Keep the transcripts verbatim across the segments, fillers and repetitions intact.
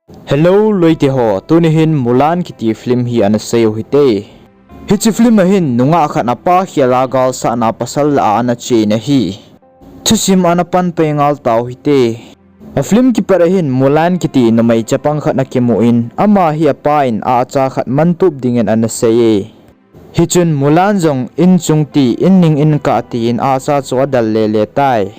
Hello loite ho, tuni hin Mulan kiti film hi ana sei u hite. Hiche film a hin nungah khat apa khel a galsatna pasal lah a ana che in ahi. Thusim ana pan pei ngal tau hite. A film kipat a hin Mulan kiti numei chapang khat ana kimu in, ama hi apa in ahcha khat mantup dingin ana sei e. Hichun Mulan jong in chung ti, in ning in kah tin ahcha chu adal lele tai.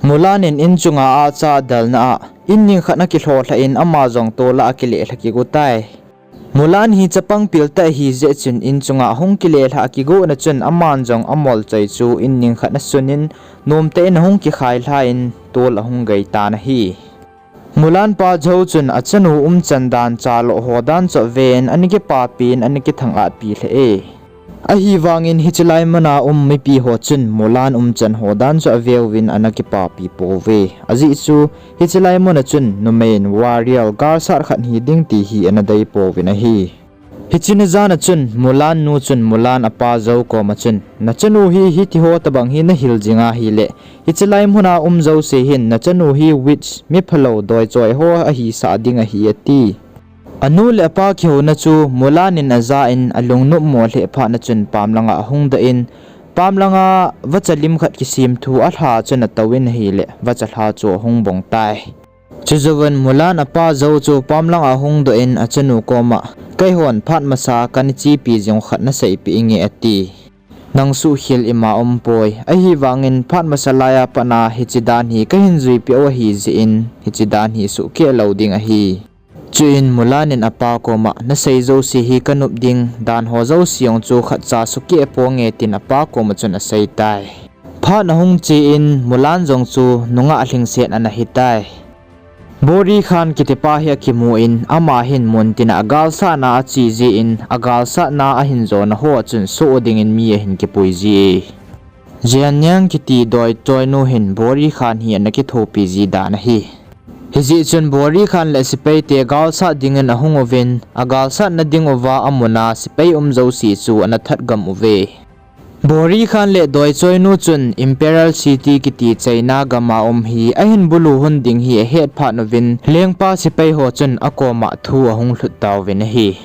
Mulan in in chunga ahcha adalna a, in ning khat ana kilhoh lhah in ama jong tol a akile lha kigo tai. Mulan hi chapang pil tah ahi jeh chun in chunga ahung kile lhah akigo na chun aman jong amol choi chu in ning khat ana sun in nomtah in ahung kikhai lha in tol ahung gei tan ahi. Mulan pa Zhou chun achanu umchan dan, chaloh ho dan chu aven ana kipapi in ana kithang-at pi lheh e. Ahivangin hiche lai muna um mipi ho chun Mulan umchan ho dan chu aveuvin ana kipapi pouve. Ajeh chu hiche lai muna chun numei in warrior galsat khat hiding ti hi ana dei pouvin ahi. Hiche ni jan a chun Mulan nu chun Mulan apa Zhou koma chun, nachanu hi hitiho tobang hi nahil jing ahile, hiche lai muna um jouse hin nachanu hi witch, miphalou doichoi ho ahisah ding ahi, ati. Anu le apa kihouna chu Mulan in aja in alungnopmo lheh phat na chun pam langa ahung doh in, pam langa vacha lim khat kisim thu alha chun atouvin ahile, vacha lha chu ahung bong tai. Chujouvin Mulan apa Zhou chu pam langa ahung doh in achanu koma, keihon phat masa kana chepi jing khat naseipeh inge, ati. Nang suhkhel ima umpoi. Ahivangin phat masa laiya pat a hiche dan hi kahin juipeh u ahi jeh in, hiche dan hi suhkeh lou ding ahi. Chuin Mulan in apa koma, nasei jouse hi kanop ding, dan ho jouse jong chu khatcha sukeh ponge, tin apa koma chun asei tai. Phat ahung che in Mulan jong chu nungah lhingset ana hitai. Bori Khan kitipa hi akimu in, ama hin muntin a agalsatna ache jeh in, agalsatna ahin jona ho a chun soh dingin mi ahin kipui ji e. Jianniang kiti doichoinu hin Bori Khan hi ana kithopi ji dan ahi. Hijeh chun Bori Khan le sepaite galsat dingin ahung uvin, agalsatna ding uva amuna sepai um jouse chu ana that gam uve. Bori Khan le doichoinu chun Imperial City kiti China gama um hi ahin bulu hun ding hi ahet phat uvin, lengpa sepai ho chun akoma thu ahung lhut tauvin ahi.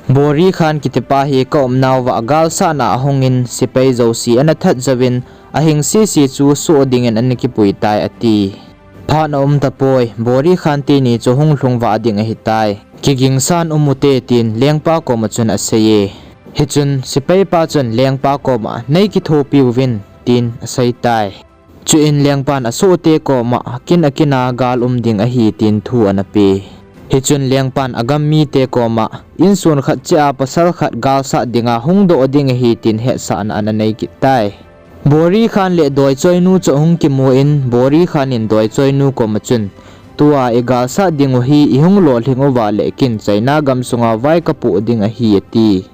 Bori Khan kitipa hi kaumnauva galsatna ahungin sepai jouse ana that jouvin, ahing sese chu soh dingin ana kipui tai, ati. Phat aum tapoi, Bori Khan teni chu hung lhung vah ding ahitai. Kigingsan um ute, tin lengpa koma chun asei e. Hichun sepaipa chun lengpa koma, nei kithopi uvin, tin asei tai. Chuin lengpan asohte koma, kin akin a gal um ding ahi, tin thu ana pe. Hichun lengpan agam mite koma, insun khat cheh a pasal khat galsat dinga hung doh ding ahi, tin hetsahna ana nei kit tai. Bori Khan le doichoinu chu ahung kimu in, Bori Khan in doichoinu koma chun, tua igalsat dingu hi ihung lolhing uva leh kin China gamsunga vai kapoh ding ahi, ati.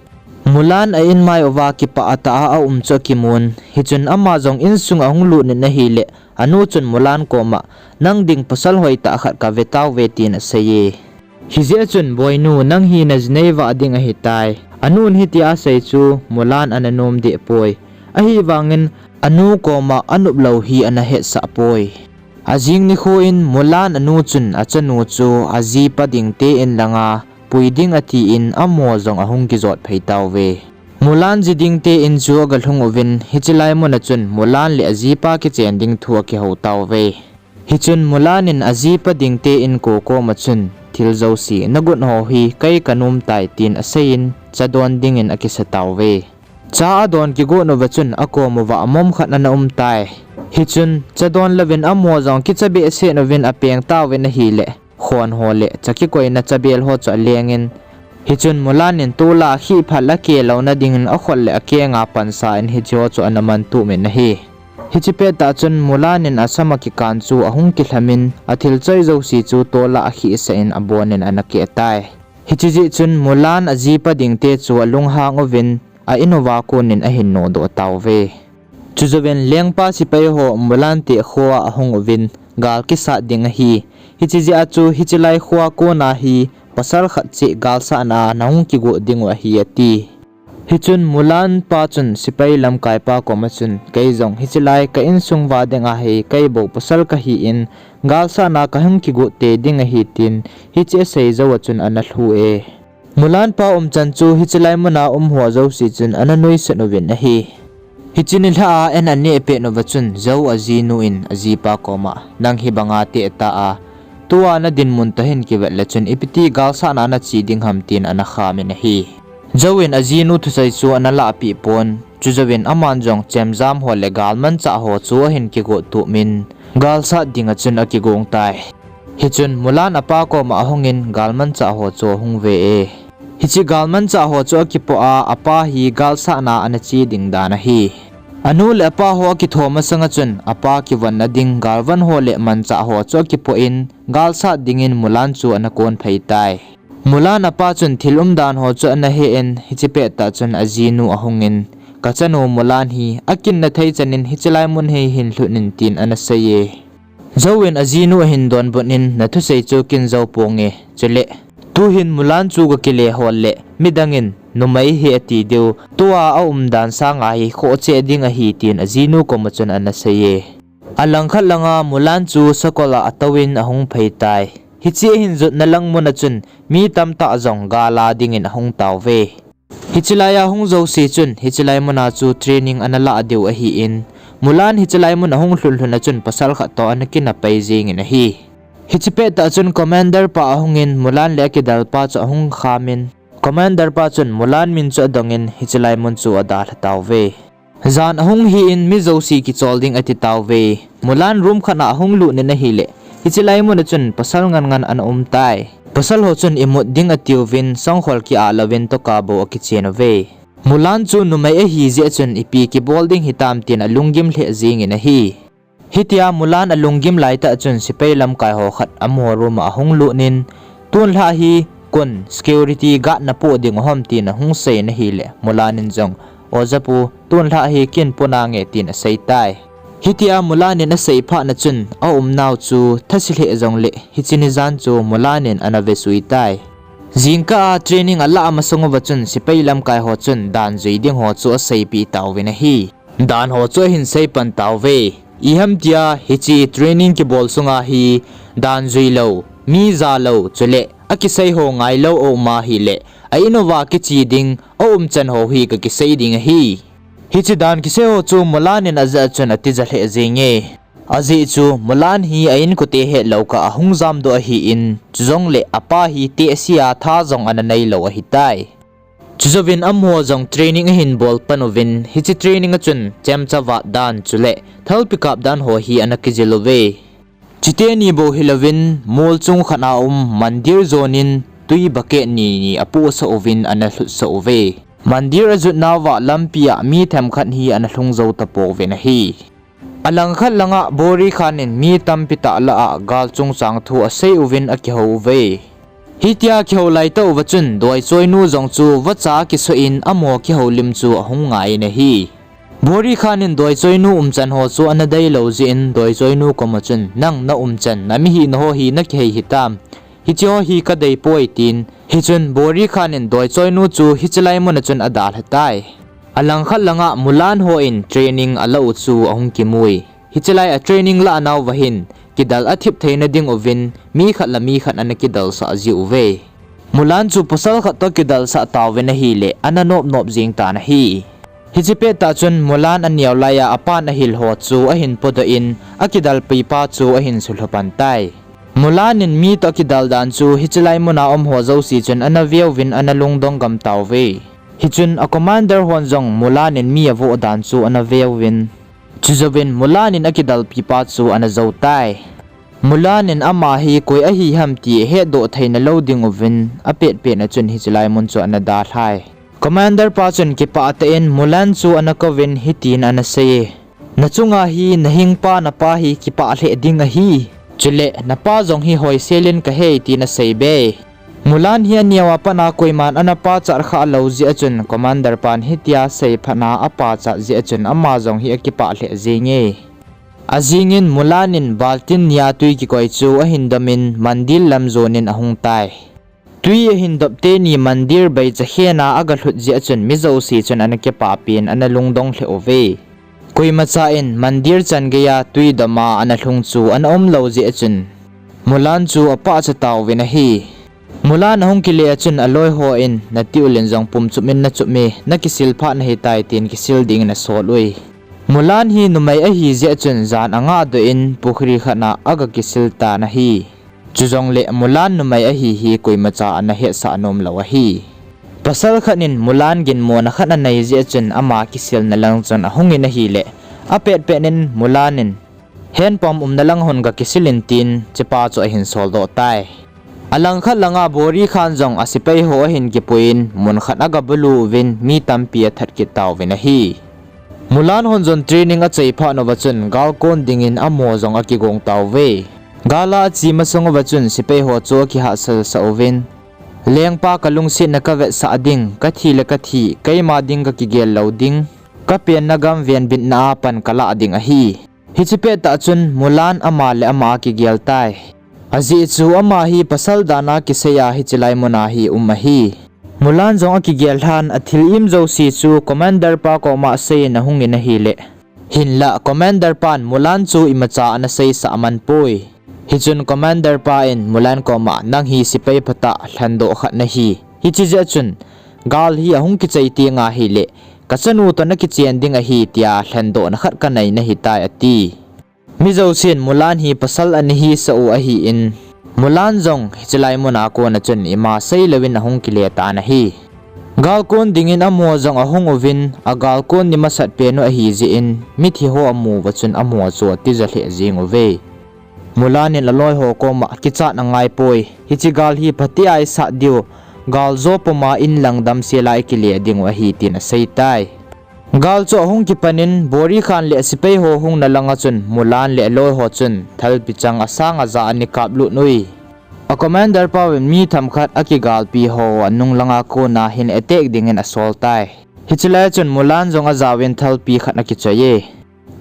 Mulan a inmai uva kipah tah a aum chu akimun, hichun ama jong insung ahung lut in ahileh, anu chun Mulan koma, nang ding pasal hoitah khat kave tauve, tin asei e. Hijeh chun, boinu, nang hi najinei vah ding ahitai. Anun hitia asei chu Mulan ana nom deh poi. Ahivangin, anu koma anop lou hi ana hetsah poi. Ajing nikho in Mulan anu chun achanu chu ajipa dingte in langa pui ding atin amaho jong ahung kijot phei tauve. Mulan ji dingte in chu agalhung uvin, hiche lai muna chun Mulan le ajipa kichen ding thu akihou tauve. Hichun Mulan in ajipa dingte inko koma chun, thil jouse nagot ho hi kei kanom tai, tin aseiyin, cha don dingin akisa tauve. Cha adon kigot uva chun akom uva mom khat ana um tai. Hichun cha don louvin amaho jong kicha behseh uvin apeng tauvin ahileh, khon ho le cha kikoina chabel ho chu alengin, hichun Mulan in tol a akhih phat le akeh louna dingin akhut le akeng a pansa in hicheho chu ana man tumin ahi. Hiche pettah chun Mulan in asam akikan chu ahung kilhamin, athil choi jouse chu tol a akhihsah in abonin ana keh tai. Hiche jeh chun Mulan ajipa dingte chu alunghang uvin, a in uva konin ahin nodoh tauve. Chujouvin lengpa sepai ho Mulan te khoa ahung uvin, gal kisat ding ahi. Hiche jeh a chu hiche lai khoa kona hi pasal khat cheh galsatna a nahung kigot dingu ahi, ati. Hichun Mulan pa chun sepai lamkaipa koma chun, kei jong hiche lai ka insung uva dinga hi kei bou pasal kahin, galsatna kahung kigot tei ding ahi tin, hiche asei jou a chun ana lhu e. Mulan pa umchan chu hiche lai muna um ho jouse chun ana nuisat uvin ahi. Hiche nilhah a an aneh pet uva chun Joe ajinu in ajipa koma, nang hi banga teh ta a, tua nadinmun toh hin kivet le chun ipi ti galsatna nache ding ham tin ana khamin ahi. Joe in ajinu thusei chu ana lahpeh pon, chujouvin aman jong chemjam ho le galmanchah ho chu ahin kigot tup in, galsat dinga chun akigong tai. Hichun Mulan apa koma ahungin galmanchah ho chu ahung ve e. Hiche galmanchah ho chu akipoh a, apa hi galsatna ana che ding dan ahi. Anu le apa ho akitho masanga chun apa kivonna ding galvon ho le manchah ho chu akipoh in, galsat dingin Mulan chu ana kon phei tai. Mulan apa chun thil umdan ho chu ana he in, hiche pettah chun ajinu ahungin, kachanu Mulan hi akinna thei chanin hiche lai mun hi hin lhut in tin ana sei e. Joe in ajinu ahin donbut in, nathusei chu kin jou ponge, chule tuhin Mulan chu gakile hol le midangin numei hi ati diu, tua aumdan sanga hi khoh cheh ding ahi tin ajinu koma chun ana sei e. Alangkhat langa Mulan chu sakol a atouvin ahung phei tai. Hiche ahin jotna lang muna chun mi tamtah jong gal a dingin ahung tauve. Hiche laiya hung jouse chun hiche lai muna chu training ana lah diu ahin, Mulan hiche lai mun ahung lhun lhun a chun pasal khat toh ana kina pei jengin ahi. Hiche pettah chun commander pa ahungin Mulan le akidalpa chu ahung khamin, commander pa chun Mulan min chu adongin hiche lai mun chu adalha tauve. Jan ahung hin mi jouse kichol ding ati tauve. Mulan room khat a ahung lut in ahile, hiche lai muna chun pasal ngan ngan ana um tai. Pasal ho chun imut ding atiuvin, sangkhol ki-ah louvin toka bou akichen uve. Mulan chu numei ahi jeh chun ipi kibol ding hitam tin alunggim lheh jengin ahi. Hitia Mulan alunggim laitah chun sepai lamkai ho khat amaho room a ahung lut in, tunlhah hi kon security guard napoh ding u ham tin ahung sei in ahile, Mulan in jong, o japu, tunlhah hi kin po nange tin asei tai. Hitia Mulan in asei phatna chun aumnau chu thase lheh jongle hiche ni jan chu Mulan in ana vesui tai. Jingkah a training alah masang uva chun sepai lamkai ho chun dan jui ding ho chu aseipeh tauvin ahi. Dan ho chu ahin sei pan tauve. Iham tia hiche training kibol sunga hi dan jui lou, mi ja lou, chule akisei ho ngai lou aum ahile, a in uva kiche ding, aumchan ho hi kakisei ding ahi. Hiche dan kisei ho chu Mulan in ajah a chun atija lheh jenge. Ajeh chu Mulan hi a inkote hetlou kah a ahung jamdoh ahin, chujongle apa hi tehse a tha jong ana neilou ahitai. Chujouvin amaho jong training ahin bol pan uvin, hiche training a chun chemcha vat dan chule thalpi kap dan ho hi ana kijil uve. Chuteni bou hilouvin, mol chung khat a um mandir jonin twi bucket ni ni apohsah uvin ana lhutsah uve. Mandir ajotnauva lampia mi themkhat hi ana lhung jou tapouvin ahi. Alangkhat langa Bori Khan in mi tampi tah lah a gal chungchang thu asei uvin akihou uve. Hitia kihou laitah uva chun doichoinu jong chu vacha akisoh in amaho kihoulim chu ahung ngai in ahi. Bori Khan in doichoinu umchan ho chu ana deilou jeh in doichoinu koma chun, nang naumchan, namihina ho hi nakihei hitam? Hiche ho hi kadeipoi tin, hichun Bori Khan in doichoinu chu hiche lai muna chun adalha tai. Alangkhat langa Mulan hon training alah u chu ahung kimui. Hiche lai a training lahnauva hin kidal athip theina dinguvin mi khat le mi khat ana kidalsah jiuve. Mulan chu pasal khat toh kidalsah tauvin ahile ana nopnop jeng tan ahi. Hiche pettah chun Mulan aneo laiya apan ahil ho chu ahin podoh in akidalpipa chu ahin sulhu pan tai. Mulan in mi toh kidal dan chu hiche lai muna um ho jouse chun ana veuvin ana lungdong gam tauve. Hichun a commander hon jong Mulan in mi avoh dan chu ana veuvin, chujouvin Mulan in akidalpipa chu ana jou tai. Mulan in ama hi koi ahi ham ti hetdoh theina lou dinguvin apetpet na chun hiche lai mun chu ana dalhai. Commander pa chun kipah tah in Mulan chu ana kouvin hitin ana sei e, nachunga hi nahingpa napa hi kipah lheh ding ahi. Chule napa jong hi hoisel in kahei tin asei be. Mulan hi aneo a pat a koiman ana pachat kha lou jeh a chun commander pan hitia sei phat a apachat jeh a chun ama jong hi akipah lheh jenge. Ajing in Mulan in baltin nia twi kikoi chu ahin dom in mandir lam jon in ahung tai. Twi ahin dop teni mandir baicha khena aga lhut jeh chun mi jouse chun ana kipah pen ana lungdong lheh uve. Koimacha in mandir chan geiya twi doma ana lhung chu ana umlou jeh chun Mulan chu apahcha tauvin ahi. Mulan ahung kile a chun aloiho in, nati ulin jong pum chup in nachup e, nakisil phat nahitai tin kisil dingin asol ui. Mulan hi numei ahi jeh chun jan angah doh in pukhri khat a aga kisil tan ahi. Chujongle Mulan numei ahi hi koimacha ana hetsah nomlou ahi. Pasal khat in Mulan ginmona khat anei jeh chun ama kisilna lang chun ahungin ahile, apetpet in Mulan in, Handpump umna lang hon ga kisil in tin, chepa chu ahin soldoh tai. Alangkhat langa Bori Khan jong asepaiho ahin kipuiyin, mun khat aga bulu uvin, mi tampi athat kit tauvin ahi. Mulan hon jong training achai phat uva chun, gal kon dingin amaho jong akigong tauve. Gal a ache masang uva chun, sepaiho chu akihahsel sah uvin, Lengpa, kalungsetna kavetsah ding, kathi le kathi, keima ding kakigel lou ding, kapenna gam venbitna a pan kalah ding ahi. Hiche pettah chun Mulan ama le ama akigel tai. Ajeh chu ama hi pasal dan a kisei a hiche lai mun a hi um ahi. Mulan jong akigel lhan, athil im jouse chu Commander pa koma aseiyin ahungin ahile, hinlah Commander pan Mulan chu imacha ana seisah man poi. Hichun Commander pa in Mulan koma, nang hi sepai phatah lhendoh khat nahi. Hiche jeh chun gal hi ahung kichai teng ahile, kachanu toh nakichen ding ahi tia lhendohna khat kanei nahitai ati. Mi jousen Mulan hi pasal ana hisah u ahin, Mulan jong hiche lai mun a kona chun ima seilouvin ahung kile tan ahi. Gal kon dingin amaho jong ahung uvin, agal kon ni masat pen u ahijeh in, mithi ho amu uva chun amaho chu atija lheh jeng uve. Mulan in aloiho koma, kichat angaipoi, hiche gal hi phatea isat diu, gal jo puma in lang damsela ikile dingu ahi tin aseitai. Gal chu ahung kipan in, Bori Khan le asepaiho hungna langa chun Mulan le aloiho chun thalpi chang asang aja ana kaplut ui. A commander pauvin mi themkhat akigalpi ho anung langa kona hin attack dingin asoltai. Hiche lai chun Mulan jong ajaovin thalpi khat akichoi e.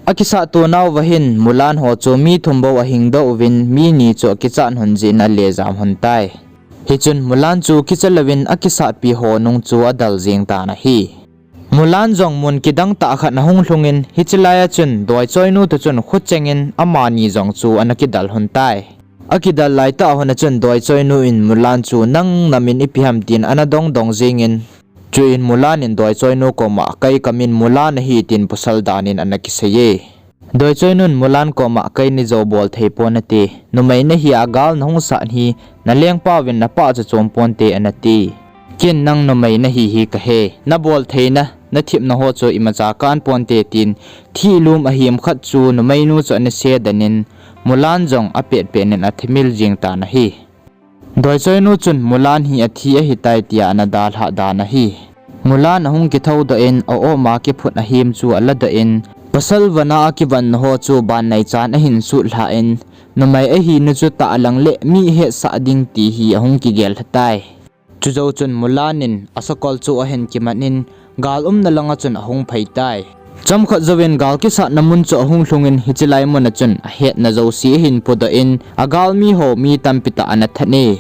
Akisah tonauva hin Mulan ho chu mi thum bou ahingdoh uvin, mi ni chu akichat lhon jeh in alejam lhon tai. Hichun Mulan chu kichalouvin akisahpi ho nung chu adal jeng tan ahi. Mulan jong mun kidang tah khat ahung lhungin, hiche laiya chun doichoinu toh chun khuchengin amani jong chu ana kidal lhon tai. Akidal laitah hon a chun doichoinu in Mulan chu nang namin ipi ham tin ana dongdong jengin, chuin Mulan in doichoinu koma, kei kamin Mulan ahi tin pasal danin ana kisei e. Doichoinun Mulan koma, kei neijou bol thei pon nate, numei nahi a gal nahung sah hi, nalengpauvin napahcha chom ponte anati. Ken nang numei nahi hi kahe, nabol theina, nathepna ho chu imacha kan ponte tin, thihlum ahem khat chu numeinu chu ana sedan in, Mulan jong apetpet in athimil jeng tan ahi. Doichoinu chun Mulan hi athi ahitai tia ana dalhah dan ahi. Mulan ahung kithoudoh in, a-om a kiphut ahem chu aladoh in, pasal vana akivanna ho chu banneichan ahin sutlhah in, numei ahinu chu tahlang le mi hetsah ding ti hi ahung kigel lhatai. Chujou chun Mulan in asakol chu ahin kiman in, gal umna langa chun ahung phei tai. Chomkhat jouvin gal kisatna mun chu ahung lhungin, hiche lai muna chun ahetna jouse ahin podoh in, agalmi ho mi tampi tah ana that e.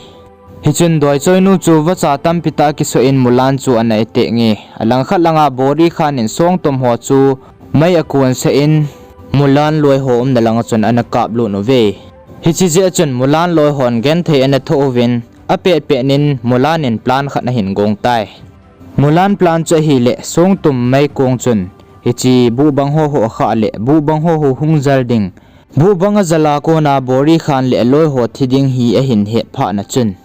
Hichun doichoinu chu vacha tampi tah akisoh in Mulan chu ana attack e. Alangkhat langa Bori Khan in Songtum ho chu mei akonsah in, Mulan loi ho umna langa chun ana kaplut uve. Hiche jeh chun Mulan loi hon genthei ana thoh uvin, apetpet in Mulan in plan khat ahin gong tai. Mulan plan chu ahile, Songtum meikong chun hiche buhbang ho ho akhah le buhbang ho ho hung jal ding, buhbang ajal a kona Bori Khan le aloi ho thi ding hi ahin het phatna chun,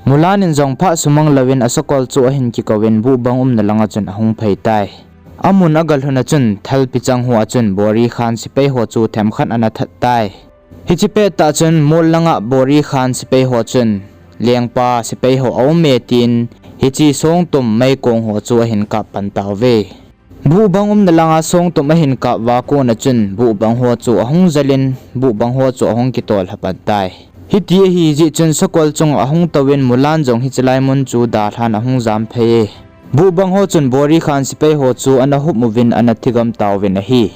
Mulan in jong phat sumang louvin asakol chu ahin kikouvin buhbang umna langa chun ahung phei tai. Amun agalhun a chun thalpi chang ho a chun Bori Khan sepai ho chu themkhat ana that tai. Hiche pettah chun mol langa Bori Khan sepai ho chun, lengpa sepai ho aum e tin, hiche Songtum meikong ho chu ahin kap pan tauve. Buhbang umna langa Songtum ahin kap uva kona chun buhbang ho chu ahung jal in, buhbang ho chu ahung kitol lha pan tai. Hiti ahijeh chun sakol chunga ahung touvin Mulan jong hiche lai mun chu dalhan ahung jam phei e. Buhbang ho chun Bori Khan sepai ho chu ana hum uvin ana thigam tauvin ahi.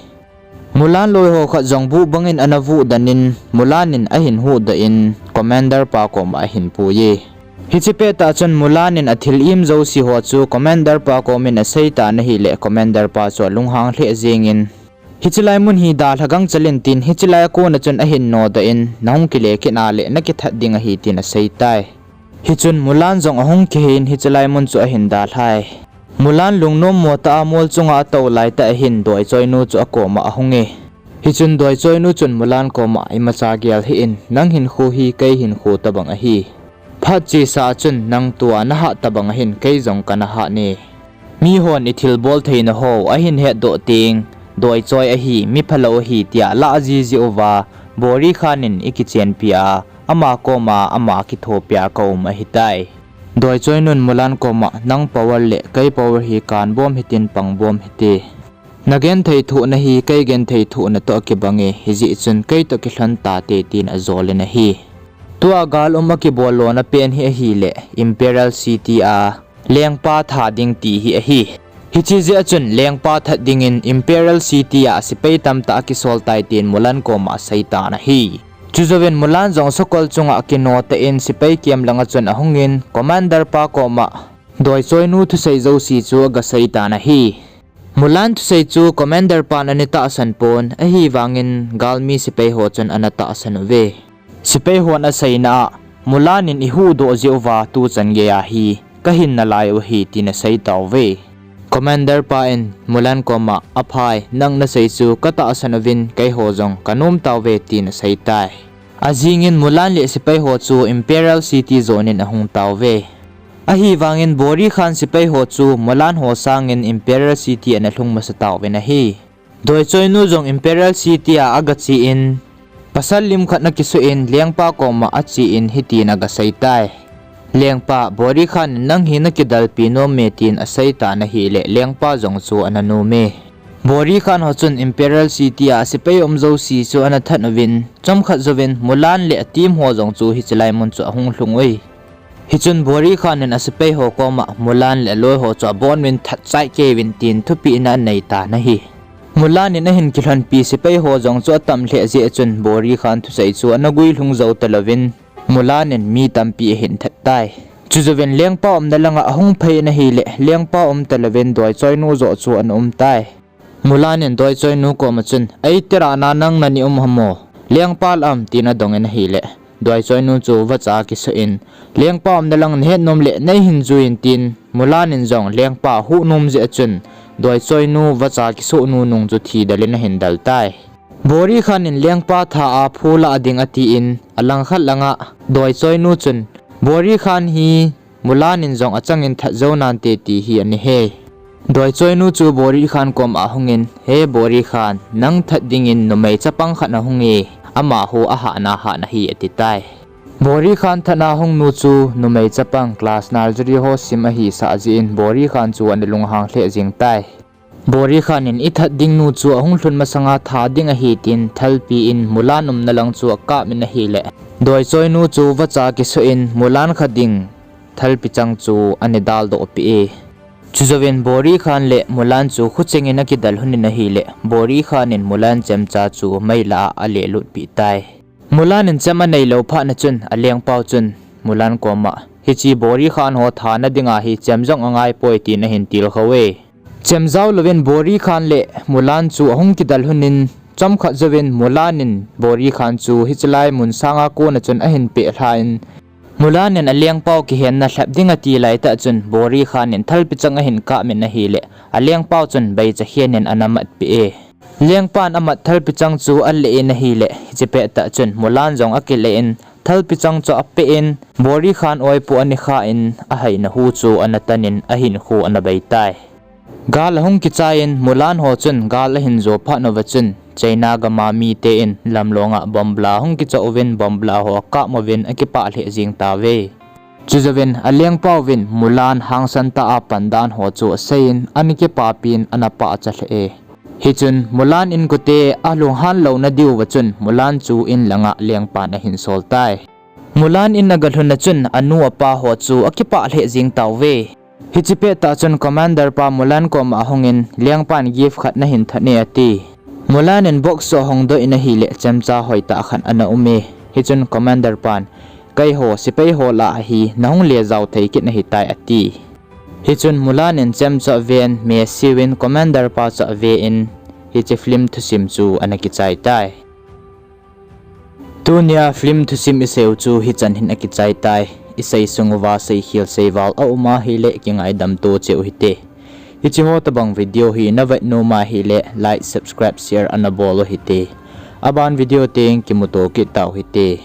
Mulan loi ho khat jong buhbang in ana vuhdan in, Mulan in ahin huhdoh in, Commander pa koma ahin pui e. Hiche pettah chun Mulan in athil im jouse ho chu Commander pa komin aseitan ahileh, Commander pa chu alunghang lheh jengin, hiche lai mun hi dalha gangchel in tin, hiche lai a kona chun ahin nodoh in, nahung kile kit naleh nakithat ding ahi tin aseitai. Hichun Mulan jong ahung kihei in hiche lai mun chu ahin dalhai. Mulan lungnom mo tah a mol chunga atou laitah ahin Doichoinu chu akoma ahunge. Hichun Doichoinu chun Mulan koma, imacha gel hih in, nang hinkho hi kei hinkho tobang ahi. Phat chesa chun nang tua nahat tobang ahin kei jong kana hat e. Mihon ithilbol theina ho ahin hetdoh teng, Doichoi ahi, miphalou ahi tia lah jiji uva, Bori Khan in ikichenpi a, ama koma ama kithopia kaum ahitai. Doichoinun Mulan koma, nang power leh kei power hi kanbom hitin pangbom hite. Nagenthei thohna hi kei genthei thohna toh akibange, hijeh chun keitoh kilhon tate tin ajolin ahi. Tua gal um akibol lona pen hi ahileh, Imperial City a lengpa tha ding ti hi ahi. Hiche jeh a chun lengpa that dingin Imperial City a sepai tamtah akisol tai tin Mulan koma aseitan ahi. Chujouvin Mulan jong sakol chunga akinodoh in sepai camp langa chun ahungin Commander pa koma Doichoinu thusei jouse chu agaseitan ahi. Mulan thusei chu Commander pan ana tahsan pon, ahivangin galmi sepai ho chun ana tahsan uve. Sepai hon aseina a, Mulan in ihuhdoh jeh uva tuchan geiya hi kahin nalai u ahi tin aseitauve. Commander pa in Mulan koma, aphai, nang nasei chu katahsan uvin keiho jong kanom tauve tin aseitai. Ajingin Mulan leh sepai ho chu Imperial City jonin ahung tauve. Ahivangin Bori Khan sepai ho chu Mulan ho sangin Imperial City ana lhung masa tauvin ahi. Doichoinu jong Imperial City a agache in, pasal lim khat ana kisoh in lengpa koma ache in hitin agaseitai. Lengpa, Bori Khan in nang hi nakidalpi nom e tin aseitan ahileh lengpa jong chu ana nom e. Bori Khan ho chun Imperial City a sepai um jouse chu ana that uvin, chomkhat jouvin Mulan leh a team ho jong chu hiche lai mun chu ahung lhung uve. Hichun Bori Khan in asepai ho koma Mulan leh aloi ho chu abonuvin that chai keiuvin tin thupeh na aneitan ahi. Mulan in ahin kilhonpi sepai ho jong chu atam lheh jeh chun Bori Khan thusei chu ana guilhung jou talouvin, Mulan in mi tampi ahin that tai. Chujouvin lengpa umna langa ahung phei in ahileh, lengpa um talouvin Doichoinu joh chu ana um tai. Mulan in Doichoinu koma chun, eitirana nang nani um ham o, lengpa la am tin adongin ahileh, Doichoinu chu vacha kisoh in, lengpa umna lang nahet nom leh neihin juiyin tin, Mulan in jong lengpa ahuh nom jeh a chun, Doichoinu vacha kisohnu nung chu thidel in ahin del tai. Bori Khan in lengpa tha a phu lah ding atin, alangkhat langa Doichoinu chun, Bori Khan hi Mulan in jong achangin that jou nante ti hi ana he. Doichoinu chu Bori Khan koma ahungin, he Bori Khan, nang that dingin numei chapang khat ahunge, amaho ahahna hahna hi atitai. Bori Khan thatna hungnu chu numei chapang class nursery ho sim ahisah jeh in Bori Khan chu ana lunghang lheh jeng tai. Bori Khan in ithat dingnu chu ahung lhun masanga tha ding ahi tin thalpi in Mulan umna lang chu akap in ahileh, Doichoinu chu vacha kisoh in Mulan kha ding thalpi chang chu ana daldoh peh e. Chujouvin Bori Khan leh Mulan chu khucheng in akidel lhon in ahileh, Bori Khan in Mulan chemcha chu meilah a alehlut peh tai. Mulan in chem aneilou phatna chun alengpau chun Mulan koma, hiche Bori Khan ho thana dinga hi chem jong angaipoi tin ahin tilkhou e. Chem jao louvin Bori Khan leh Mulan chu ahung kidel lhon in, chomkhat jouvin Mulan in Bori Khan chu hiche lai mun sanga kona chun ahin pehlha in, Mulan in alengpau kihenna lhep ding ati laitah chun Bori Khan in thalpi chang ahin kap in ahileh, alengpau chun beicha khen in ana matpeh e. Lengpan amat thalpi chang chu aleh in ahileh, hiche pettah chun Mulan jong akileh in, thalpi chang chu apeh in, Bori Khan oipoh ana kha in, ahaina hu chu ana tan in, ahinkho ana beitai. Gal ahung kichai in, Mulan ho chun gal ahin jo phat uva chun, China gama mite in lamlonga bomb bla hung kichoh uvin, bomb bla ho akap uvin akipah lheh jeng tauve. Chujouvin alengpauvin Mulan hangsan tah a pandan ho chu aseiyin, ana kipapin ana pahcha lheh e. Hichun Mulan inkote alunghan louna diuva chun Mulan chu in langa lengpan ahin sol tai. Mulan in aga lhun a chun anu apa ho chu akipah lheh jeng tauve. Hiche pettah chun Commander pa Mulan koma ahungin, lengpan gift khat nahin that e ati. Mulan in box chu ahongdoh in ahileh chemcha hoitah khat ana um e. Hichun Commander pan, keiho sepai ho lah a hi nahung le jao thei kit nahitai ati. Hichun Mulan in chemcha ven Mace Windu Commander pa chu ave in hiche film thusim chu ana kichai tai. Tunia film thusim isei u chu hichan hin akichai tai. Isei sung uva seikhel seival aum ahile kingaidam to cheh u hite. Hiche ho tobang video hi navet nom ahile like, subscribe, share ana bol u hite. Aban video teng kimuto kit tau hite.